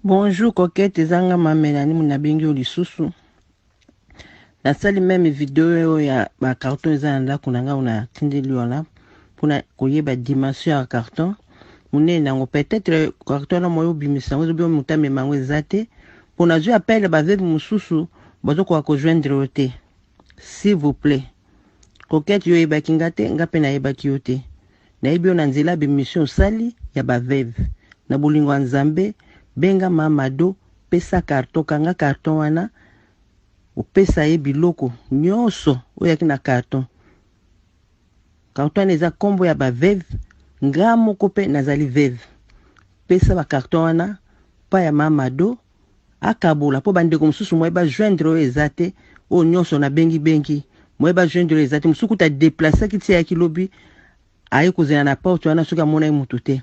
Bonjour coquette eza nga ma Melanie nabengi yo lisusu nasali meme video oyo ya ba carton eza na ndako na ngai natindeli wana mpona koyeba dimension ya carton monene na yango peut-être carton wana moyo obimisa yango ezobi moto amema yango eza te mpo nazwi appel ya baveve mosusu bazokoka kojoindre yo te s'il vous plaît coquette yo oyebaki nga te nga mpe nayebaki yo te Nayebi yo na nzela ya b'emission osali ya ba veuve. Na bolingo ya Nzambe, benga ma Mado, pesa carton, kanga carton wana, opesa ye biloko nionso oyo eyaki na carton. Carton wana eza kombo ya ba veuve, nga moko pe nazali veuve. Pesa ba carton wana pa ya ma Mado, akabola po bandeko mosusu moye ba joindre oyo eza te, oyo nionso nabengi bengi moye ba joindre oyo eza te, mosusu kutu a deplaceaki ti ayaki lobi aye kozela na porte wana soki amonaki motu te.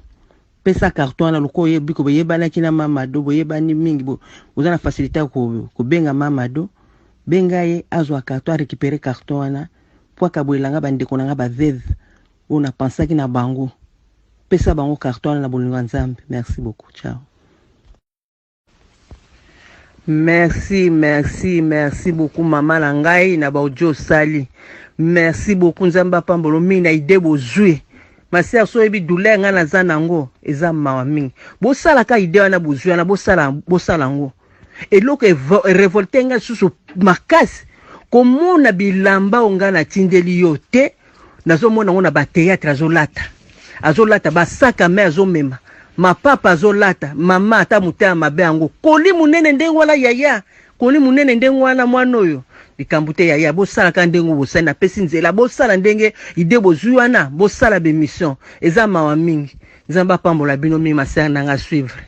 Pesa carton wana lokola oyebi ko boyebanaki na ma Mado, boyebani mingi, boza na facilité ya kobenga ma Mado, benga ye azwa carton, a récupérer carton wana po akabolela nga bandeko na nga ba veuve oyo na pensaki na bango. Pesa bango carton wana na bolingo ya Nzambe. Merci beaucoup. Ciao. Merci, merci, merci beaucoup mama na ngai na ba audio osali. Merci beaucoup Nzambe apambolo mingi na idée bozui. Ma sœur so oyebi douleur ngai naza nango eza mawa mingi. Bosalaka idée wana bozui wana bosala bosala yango. Eloko revolte ngai susu makasi komona bilamba oyo ngai natindeli yo te Nazomona yango na ba theatre azolata azolata ba sac à main azomema mapapa azolata mama ata motema mabe yango koli munene ndenge wana yaya koli munene ndenge wana mwana oyo likambo te yaya bosala kaka ndenge bosali napesi nzela bosala ndenge ide bozwi wana bosala bemission eza mawa mingi nzambe apambola bino mingi masere nanga suivre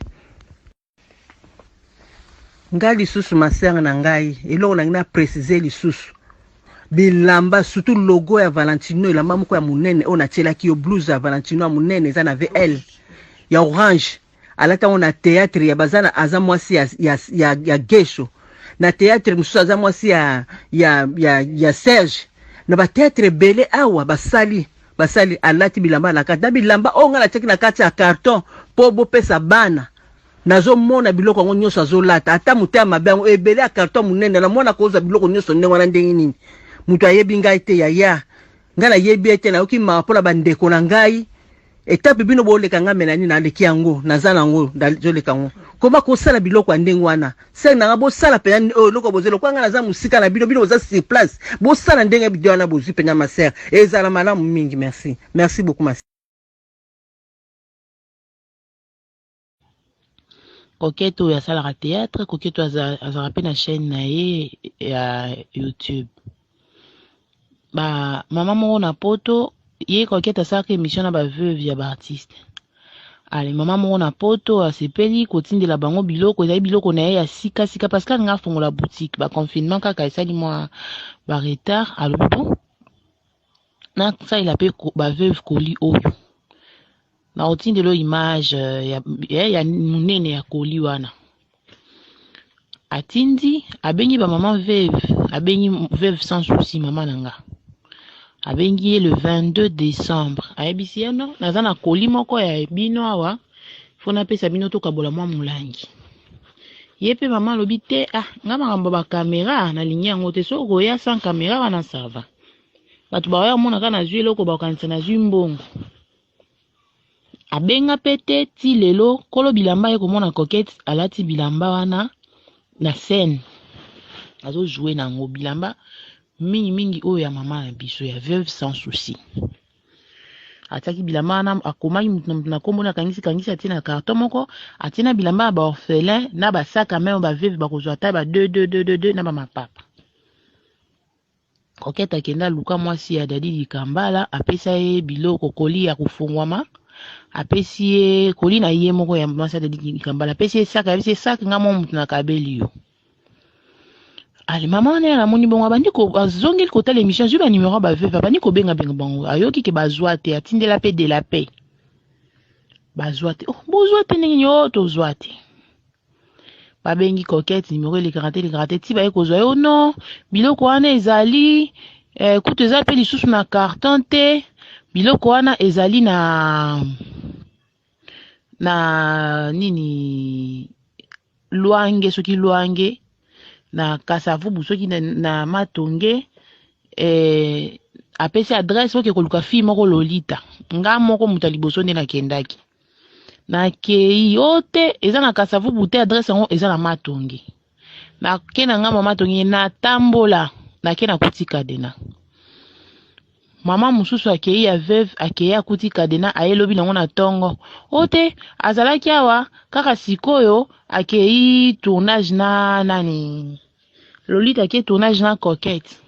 Ngai lisusu ma sœur na ngai eloko nangi na préciser lisusu bilamba surtout logo ya Valentino elamba moko ya monene oyo natielaki yo blouse ya Valentino ya monene eza na VL ya orange alati yango na théâtre ya baza na aza mwasi ya, ya, ya, ya gesho na théâtre mosusu aza mwasi ya, ya, ya, ya Serge na ba théâtre ebele awa basali basali alati bilamba na kati na bilamba oyo ngai natiaki na kati ya carton mpo bopesa bana Nazo mona biloko yango nyoso azo lata ata motema mabe yango ebele ya carton munene na mwana kozwa biloko nyoso ndenge wana ndenge nini moto ayebi ngai te yaya ngai nayebi ye te nayoki mawa mpo na bandeko na ngai etape bino boleka ngai melani naleki yango naza nango nazoleka yango koma kosala biloko ya ndenge wana sere na ngai bosala mpenza oyo eloko bozali lokola ngai naza mosika na bino bino boza sur place bosala ndenge bido wana bozwi mpenza ma sere ezala malamu mingi merci merci beaucoup ma Coquette oyo asalaka theatre, coquette oyo azalaka pe na chaîne na ye ya YouTube. Ba mama moko na poto, ye coquette asalaka émission na ba veuve ya ba artistes. Ale mama moko na poto asepeli kotindela bango biloko, ezali biloko na ye ya sika sika parce que alingi afongola boutique, ba confinement kaka esali mwa ba retard, alobi bon nasalela pe ba veuve colis oyo. Nakotindela yo image ya, ya, ya munene ya colis wana. Atindi, abengi ba maman veuve, abengi veuve sans souci mama na nga. Abengi ye le 22 décembre. Ayebisi ye non, naza na colis moko ya bino awa, faut napesa bino tokabola mwa molangi. Ye pe mama alobi te, ah nga makambo ba camera nalingi yango te, soki okoya sans camera wana ça va. Bato bakoya komona kaka nazwi eloko bakokanisa nazwi mbongo. Abenga pe te ti lelo kolo bilamba aye komona coquette alati bilamba wana na scène azo jouer na yango bilamba mingi mingi oyo ya mama na biso ya veuve sans souci atiaki bilamba wana akomaki moto na moto na kombo na kangisi kangisi atie na carton moko atie na bilamba ya ba orphelin na ba sac à main ba veuve bakozwa ata ba 2 2 2 2 2 na ba mapapa Coquette akenda aluka mwasi ya Dadi Dikambala apesa ye biloko koli ya kofungwama apesi ye koli na ye moko ya mwasi ya Dadi Dikambala apesi ye sac ayebisi ye sac nga mwa moto nakabeli yo ale mama wana ye namoni bongo abandi azongeli kotala émission azwi ba numero ya ba veuve abandi kobenga benga bango ayoki ke bazwa te atindela pe de la paix bazwa te oh, bozwa te ndenge nini oh tozwa te babengi coquette numero elekaka te elekaka te ti baye kozwa yo non biloko wana ezali eh, kutu eza mpe lisusu na carton te biloko wana ezali na na nini Lwange, soki Lwange na Kasavubu, soki na Matonge, apesi adresse oke koluka fille moko Lolita. Nga moko moto ya liboso nde nakendaki. Nakei o te, eza na Kasavubu te, adresse yango eza na Matonge. Nake na ngambo ya Matonge, natambola, nake nakuti Kadena. Mama mosusu akei ya veuve, akei akuti Kadena, aye lobi nango na tongo. O te, azalaki awa kaka sikoyo akei tournage na nani? Lolita ake tournage na Coquette.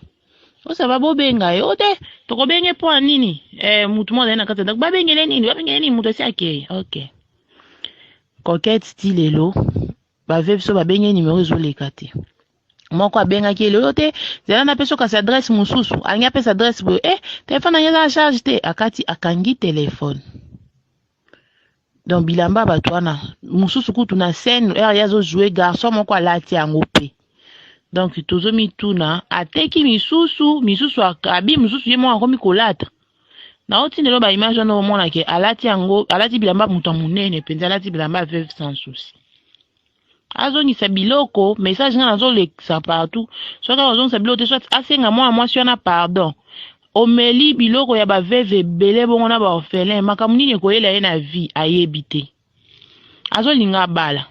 Osaba bobenga ye. O te, tokobenge mpo ya nini? Mutu moko azali na kati ya ndako. Babengele nini? Babengele nini? Mutu asi akei. Ok. Coquette ti lelo, ba veuve so babenge numero ezoleka te. Moko abengaki ye lelo te, zela na peso kasi adresse mosusu. Alingi apesa adresse boye. Telefone na ngai eza na charge te. Akati akangi telefone. Donc bilamba bato wana mosusu kutu na scène heure ye azo jouer garçon moko alati yango pe. Donc tozomituna ateki misusu, misusu akabi, misusu ye moko akomi kolata. Na otindelo ba image wana omona ke alati yango, alati bilamba moto ya monene mpenza, alati bilamba veuve sans souci. Azongisa biloko, message nga nazolekisa partout. Soki azongisa biloko te, soit asenga mwana mwasi wana pardon. Omeli biloko ya ba veuve ebele bongo na ba orphelin, makambo nini ekoyela ye na vie ayebi te. Azolinga abala.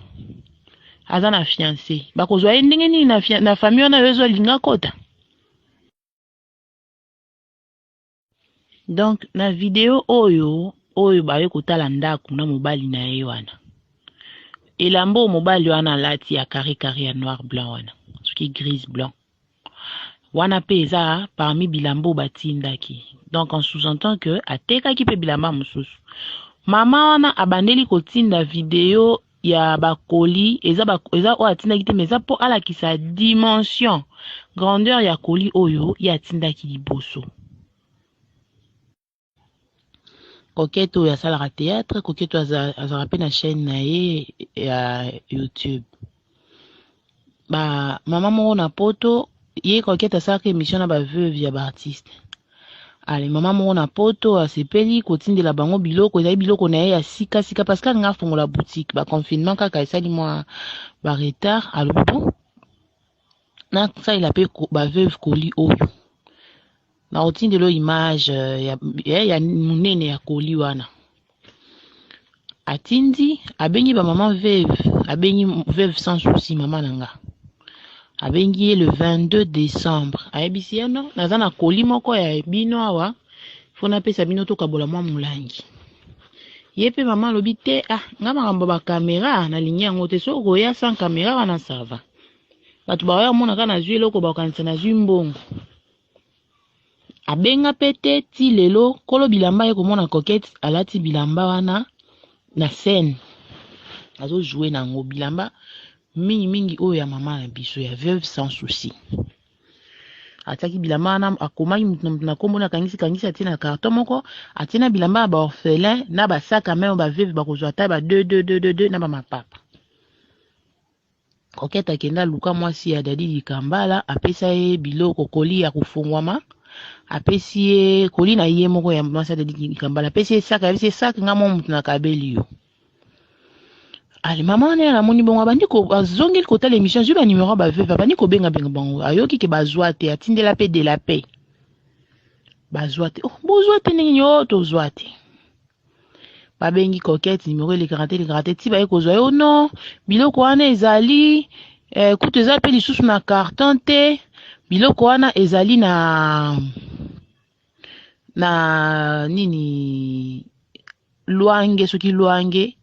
Aza na fiancé. Bakozwa ye ndenge nini na famille wana yo ezolinga kota? Donc na video oyo, oyo baye kotala ndako na mobali na ye wana. Elamba oyo mobali wana alati ya carré carré ya noir blanc wana, soki grise blanc. Wana pe eza parmi bilamba oyo batindaki. Donc en sous-entend que atekaki pe bilamba mosusu. Mama wana abandeli kotinda video ya bakoli, eza ba, eza oyo atindaki te, mais eza po alakisa dimension, grandeur ya koli oyo ye atindaki liboso. Coquette oyo asalaka théâtre, Coquette oyo azalaka pe na chaîne na ye ya YouTube. Ba mama moko na poto, ye Coquette asalaka émission na ba veuve ya ba artiste. Allez, mama moko na poto asepeli kotindela bango biloko, ezali biloko na ye ya sika sika parce que alinga afongola boutique, ba confinement kaka esali mwa ba retard, alobi bon nasalela pe ba veuve colis oyo. Na otindelo image ya monene ya colis wana. Atindi, abengi ba maman veuve, abengi veuve sans souci mama na nga. Abengi ye le 22 décembre. Ayebisi ye non, naza na colis moko ya bino awa, faut napesa bino tokabola mwa molangi. Ye pe mama alobi te, ah, nga makambo ba caméra nalingi yango te, soki okoya sans caméra wana ça va. Bato baoya komona kaka nazwi eloko bakokanisa nazwi mbongo. Abenga pe te ti lelo kolo bilamba ye komona Coquette alati bilamba wana na scène. Azo jouer nango bilamba mingi mingi oyo ya mama na biso ya veuve sans souci. Atiaki bilamba wana, akomaki mutu na mutu na kombo na kangisi kangisi, atie na carton moko, atie na bilamba ya ba orphelin na ba sac à main ba veuve bakozwa ata ba 2 2 2 2 2 na ba mapapa. Coquette akenda luka mwasi ya Dadi Dikambala, apesa ye biloko koli ya kofungwama, apesi ye koli na ye moko ya mwasi ya Dadi Dikambala, apesi ye sac, ayebisi ye sac nga moko mutu nakabeli yo. Ale mama wana ya namoni bongo abandi ko azongeli kotala émission, azwi ba numéro ba veuve, abandi kobenga benga bango, ayoki ke bazwa te, atindela pe de la paix. Bazwa te. Oh, bozwa te ndenge nini? Oh, tozwa te. Babengi Coquette, numéro elekaka te, elekaka te, ti baye kozwa yo, non, biloko wana ezali, kutu eza pe lisusu na carton te, biloko wana ezali na nini, Lwange, soki Lwange,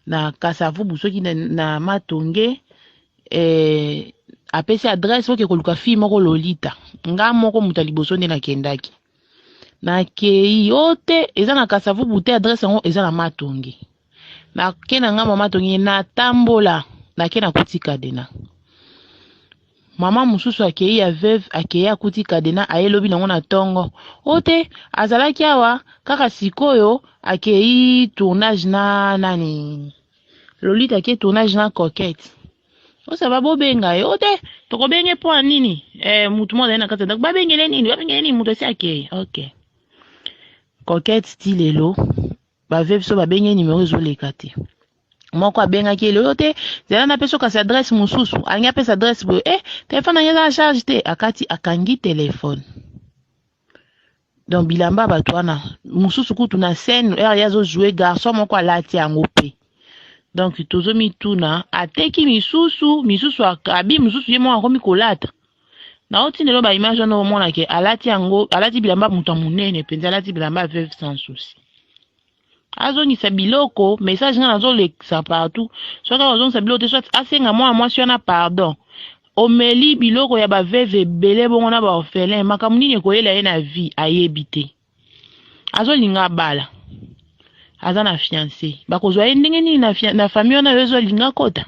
na Kasavubu, soki na Matonge, apesi adresse oke koluka fille moko Lolita. Nga moko moto ya liboso nde nakendaki. Nakei o te, eza na Kasavubu te, adresse yango eza na Matonge. Nake na ngambo ya Matonge, natambola, nake nakuti Kadena. Mama mosusu akei ya veuve, akei akuti Kadena, aye lobi nango na tongo. O te, azalaki awa, kaka sikoyo akei tournage na nani? Lolita ake tournage na Coquette. Osaba bobenga ye, o te, tokobenge mpo ya nini? Mutu moko azali na kati ya ndako, babengele nini? Babengele nini? Mutu asi akei. Ok. Coquette ti lelo, ba veuve so babenge numéro ezoleka te. Moko abengaki ye lelo te, zela napesa yo kasi adresse mosusu. Alingi apesa adresse boye, eh, telefone na ngai eza na charge te. Akati, akangi telefone. Donc bilamba bato wana mosusu kutu na scène heure ye azo jouer garçon moko alati yango pe. Donc tozomituna ateki misusu, misusu akabi, misusu ye moko akomi kolata. Naotindela ba image wana omona ke alati yango, alati bilamba moto ya monene mpenza, alati bilamba ya veuve sans souci. Azongisa biloko, message nga nazolekisa partout. Soki azongisa biloko te, soit asenga mwana mwasi wana pardon. Omeli biloko ya ba veuve ebele bongo na ba orphelin, makambo nini ekoyela ye na vie ayebi te. Azolinga abala. Aza na fiancé. Bakozwa ye ndenge nini na, na famille wana yo ezolinga kota?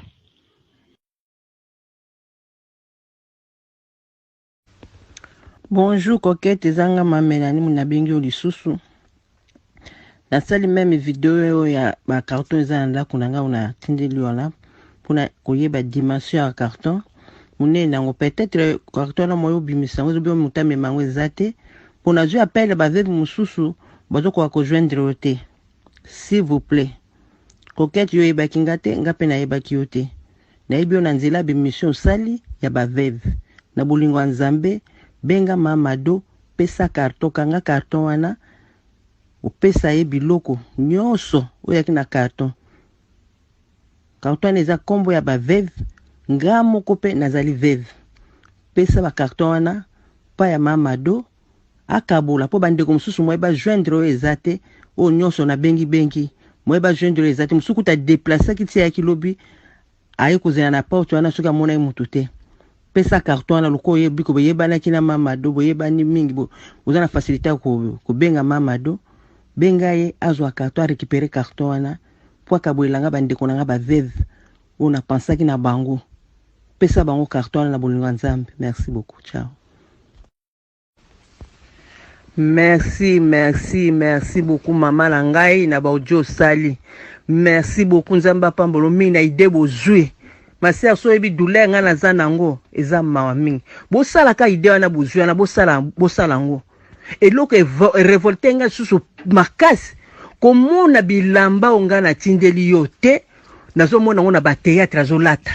Bonjour coquette, eza nga ma Melanie munabengi yo lisusu. Nasali meme video oyo ya ba carton eza na ndako na ngai na tindeli wana mpona koyeba dimension ya carton monene yango. Peut-être carton wana moyo obimisa yango ezobi moto amema yango eza te, mpo nazwi appel ya baveve mosusu bazokoka kojoindre yo te. S'il vous plaît coquette, yo oyebaki nga te, nga mpe nayebaki yo te. Nayebi yo na nzela ya bemission osali ya ba veuve. Na bolingo ya Nzambe, benga ma Mado, pesa carton, kanga carton wana, opesa ye biloko nyonso oyo yaki na carton. Carton wana eza kombo ya ba veuve, nga moko pe nazali veuve. Pesa ba carton wana pa ya ma Mado, akabola po bandeko mosusu moye ba joindre oyo eza te, oyo nyonso nabengi bengi moye ba joindre oyo eza te. Mosusu kuta déplaçaki ti ayaki lobi, aye kozela na porte wana soki amonaki motu te. Pesa carton wana lokola oyebi ko boyebanaki na mama Do, boyebani mingi, boza na facilité ya kobenga mama Do, benga ye azwa carton, arécupérer carton wana po akaboyela nga bandeko na nga ba veuve oyo napensaki na bango. Pesa bango carton wana na bolingo ya Nzambe. Merci beaucoup, ciao. Merci, merci, merci beaucoup mama na ngai na ba audio osali. Merci beaucoup Nzambe apambolo mingi na idée bozwi. Ma sœur so oyebi douleur ngai naza nango eza mawa mingi. Bosalaka idée wana bozwi wana bosala bosala yango. Eloko erevolte ngai susu makasi komona bilamba oyo ngai natindeli yo te. Nazomona yango na ba théâtre azolata.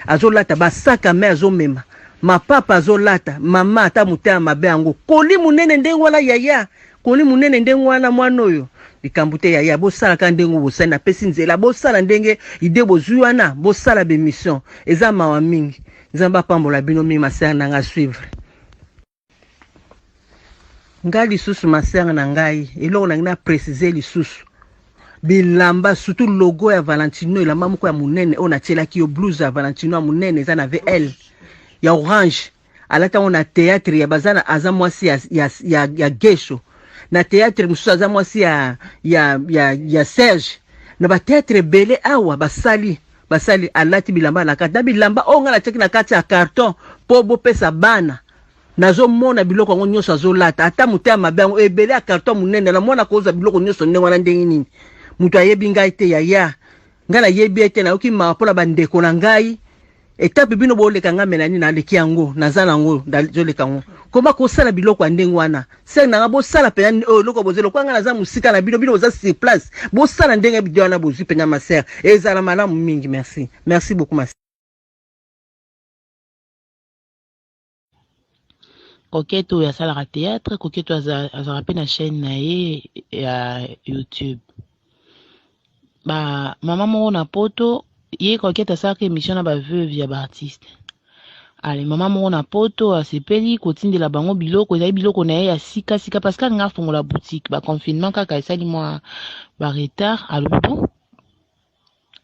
Azolata ba sac à main azomema. Mapapa azolata, mama ata motema mabe yango. Koli munene ndenge wana yaya, koli munene ndenge wana mwana oyo. Likambo te yaya, bosala kaka ndenge bosali, napesi nzela, bosala ndenge ide bozwi wana, bosala ba émission. Eza mawa mingi. Nzambe apambola bino mingi ma sœur na nga suivre. Ngai lisusu ma sœur na ngai, eloko na ngai na préciser lisusu. Bilamba surtout logo ya Valentino, elamba moko ya monene oyo natielaki yo, blouse ya Valentino ya monene eza na VL ya orange, alati yango na théâtre ya baza na, aza mwasi ya, ya, ya, ya Gesho na théâtre mosusu aza mwasi ya, ya, ya, ya Serge na ba théâtre ebele awa basali basali alati bilamba na kati na bilamba oyo ngai natiaki na kati ya carton mpo bopesa bana. Nazomona biloko yango nyonso azolata, ata motema mabe yango ebele ya carton monene, namona kozwa biloko nyonso ndenge wana ndenge nini? Moto ayebi ngai te yaya, ngai nayebi ye te, nayoki mawa mpona bandeko na ngai. Etape bino boleka ngai Melanie naleki yango, naza nango, nazoleka yango. Koma kosala biloko ya ndenge wana? Sere na ngai bosala mpenza oyo eloko bozali, lokola ngai naza mosika na bino, bino boza sur place, bosala ndenge video wana bozwi mpenza ma sœur, ezala malamu mingi. Merci, merci beaucoup ma sœur. Coquette oyo asalaka théâtre, Coquette oyo azalaka pe na chaîne na ye ya YouTube. Ba mama moko na poto, ye Coquette asalaka émission na ba veuve ya ba artiste. Ale mama moko na poto asepeli kotindela bango biloko, ezali biloko na ye ya sika sika parce que alinga afongola boutique, ba confinement kaka esali mwa ba retard, alobi bon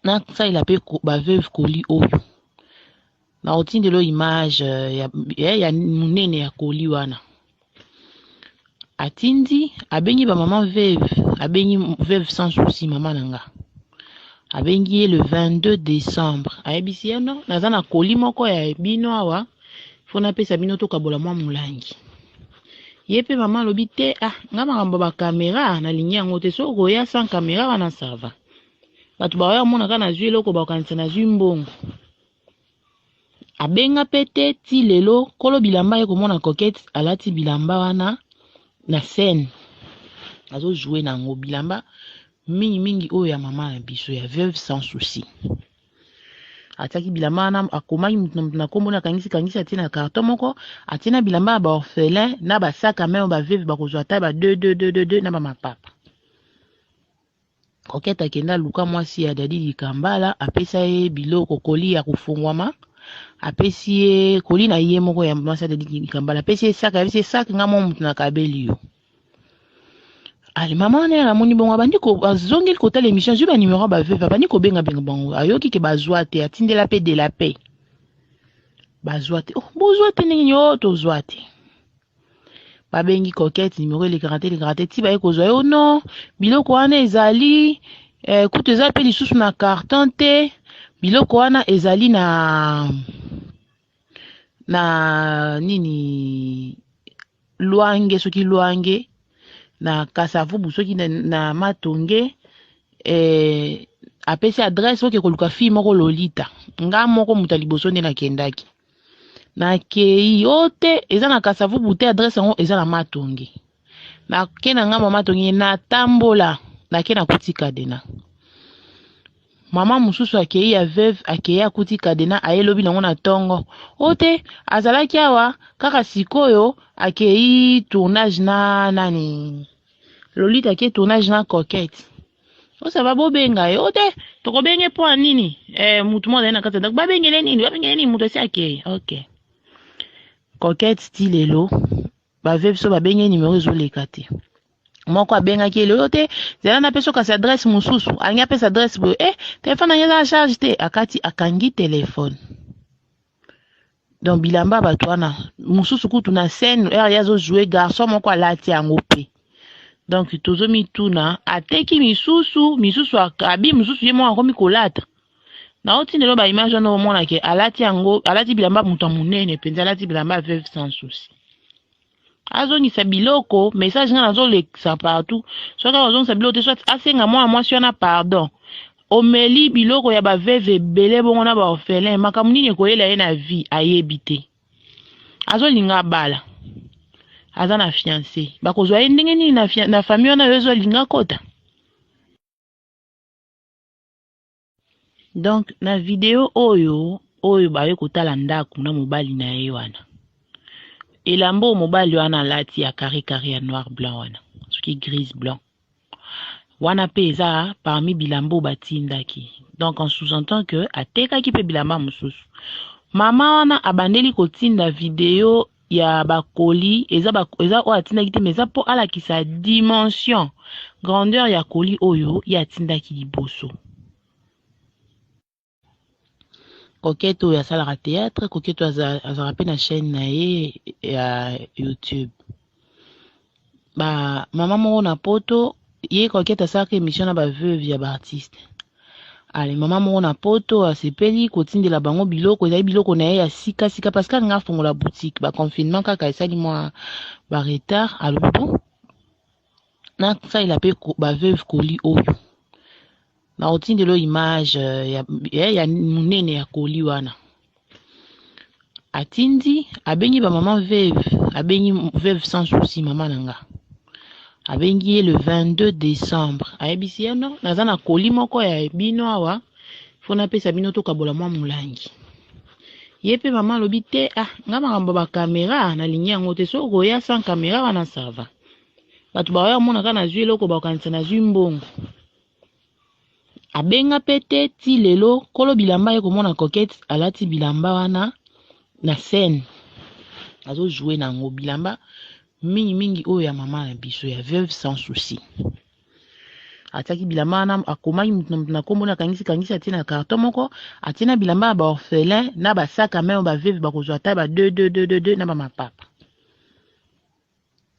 nasalela pe ba veuve colis oyo. Na otindelo image ya, ya, ya munene ya colis wana. Atindi, abengi ba maman veuve, abengi veuve sans souci mama na nga. Abengi ye le 22 décembre. Ayebisi ye non, naza na colis moko ya bino awa, faut napesa bino tokabola mwa molangi. Ye pe mama alobi te, ah, nga makambo ba caméra nalingi yango te, soki okoya sans caméra wana ça va. Bato baoya komona kaka nazwi eloko bakokanisa nazwi mbongo. Abenga pe te ti lelo kolo bilamba ye komona Coquette alati bilamba wana na scène azo jouer nango bilamba. Mingimingi oyo ya mama na biso ya veuve sans souci. Atiaki bilamba wana, akomaki moto na moto na nkombo na akangisi kangisi, atie na carton moko, atie na bilamba ya baorphelin na basaka meme baveuve bakozwa ata ba 2 2 2 2 2 na bamapapa. Coquette akenda aluka mwasi ya Dadi Dikambala, apesa ye biloko koli ya kofungwama, apesi ye koli na ye moko ya mwasi ya Dadi Dikambala, apesi ye saka, ayebisi ye saka nga moko moto nakabeli yo. Ale mama wana ye amoni bongo abandi ko azongeli kotala émission, azwi ba numéro ya ba veuve, abandi kobenga benga bango, ayoki ke bazwa te, atindela pe de la paix. Bazwa te. Oh, bozwa te ndenge nini? Oh, tozwa te. Babengi Coquette, numéro elekaka te, elekaka te, ti baye kozwa yo non, biloko wana ezali kutu eza pe lisusu na carton te, biloko wana ezali na na nini Lwange, soki Lwange na Kasavubu, soki na Matonge, apesi adresse oke koluka fille moko Lolita. Nga moko moto ya liboso nde nakendaki. Nakei o te, eza na Kasavubu te, adresse yango eza na Matonge. Nake na ngambo ya Matonge, natambola, nake nakuti Kadena. Mama mosusu akei ya veuve, akei akuti Kadena, aye lobi nango na tongo. O te, azalaki awa kaka sikoyo akei tournage na nani? Lolita ake tournage na Coquette. Osaba bobenga ye, o te, tokobenge mpo ya nini? Mutu moko azali na kati ya ndako, babengele nini? Babengele nini? Mutu asi akei. Ok. Coquette ti lelo, ba veuve so babenge numero ezoleka te. Moko abengaki ye lelo te, zela napesa kasi adresse mosusu, alingi apesa adresse boye, telefone na ngai eza na charge te, akati akangi telefone. Donc bilamba bato wana mosusu kutu na scène heure ye azo jouer garçon moko alati yango pe. Donc tozomituna ateki misusu, misusu abi mosusu ye moko akomi kolata. Na otindelo ba image wana omona ke alati yango, alati bilamba moto ya monene mpenza, alati bilamba veuve sans souci. Azongisa biloko, message nga nazolekisa partout. Soki azongisa biloko te, soit asenga mwana mwasi wana pardon. Omeli biloko ya ba veuve ebele bongo na ba orphelin, makambo nini ekoyela ye na vie ayebi te. Azolinga abala. Aza na fiancé. Bakozwa ye ndenge nini na famille wana yo ezolinga kota. Donc na video oyo oyo baye kotala ndako na mobali na ye wana. Elamba oyo mobali wana alati ya carré carré ya noir blanc wana, soki grise blanc. Wana pe eza parmi bilamba oyo batindaki. Donc en sous-entend que atekaki pe bilamba mosusu. Mama wana abandeli kotinda video ya bakoli, eza ba, eza oyo atindaki te, mais eza po alakisa dimension, grandeur ya koli oyo ye atindaki liboso. Coquette oyo asalaka théâtre, Coquette oyo azalaka pe na chaîne na ye ya YouTube. Ba mama moko na poto, ye Coquette asalaka émission na ba veuve ya ba artiste. Ale mama moko na poto asepeli kotindela bango biloko, ezali biloko na ye ya sika sika parce que alinga afongola boutique, ba confinement kaka esali mwa ba retard, alobi bon nasalela pe ba veuve colis oyo. Na otindelo image ya monene ya colis wana. Atindi, abengi ba maman veuve, abengi veuve sans souci mama na nga. Abengi ye le 22 décembre. Ayebisi ye non, naza na colis moko ya bino awa, faut napesa bino tokabola mwa molangi. Ye pe mama alobi te, nga makambo ba caméra nalingi yango te, soki okoya sans caméra wana ça va. Bato baoya komona kaka nazwi eloko bakokanisa nazwi mbongo. Abenga pe te ti lelo kolo bilamba ye komona Coquette alati bilamba wana na scène. Azo jouer nango bilamba mingi mingi oyo ya mama na biso ya veuve sans souci. Atiaki bilamba wana, akomaki moto na moto na kombo na akangisi kangisi, atie na carton moko, atie na bilamba ya ba orphelin na ba sac à main ba veuve bakozwa ata ba 2 2 2 2 2 na ba mapapa.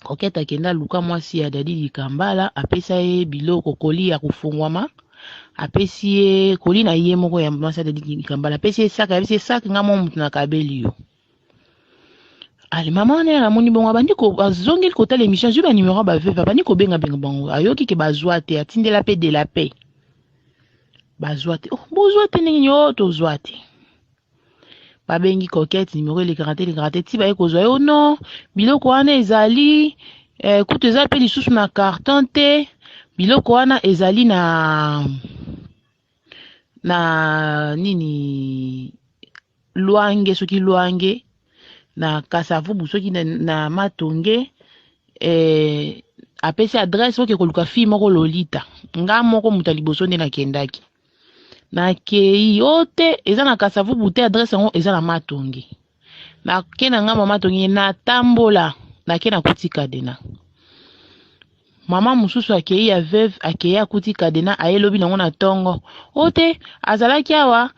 Coquette akenda aluka mwasi ya Dadi Dikambala, apesa ye biloko koli ya kofungwama, apesi ye koli na ye moko ya mwasi ya Dadi Dikambala, apesi ye saka, ayebisi ye saka nga moko moto nakabeli yo. Ale mama wana ye amoni bongo, abandi ko, azongeli kotala émission, azwi ba numéro ya ba veuve, abandi kobenga benga bango, ayoki ke bazwa te, atindela pe de la paix. Bazwa te. Oh, bozwa te ndenge nini? Oh, tozwa te. Babengi Coquette, numéro elekaka te, elekaka te, ti baye kozwa yo non, biloko wana ezali, kutu eza pe lisusu na carton te, Biloko wana ezali na na nini Lwange, soki Lwange na Kasavubu, soki na Matonge. Apesi adresse oke koluka fille moko Lolita. Nga moko moto ya liboso nde nakendaki, nakei o te, eza na Kasavubu te, adresse yango eza na Matonge. Nake na ngambo ya Matonge, natambola, nake nakuti kadena. Mama mosusu akei ya veuve, akei akuti kadena, aye lobi nango na ntongo o te azalaki awa.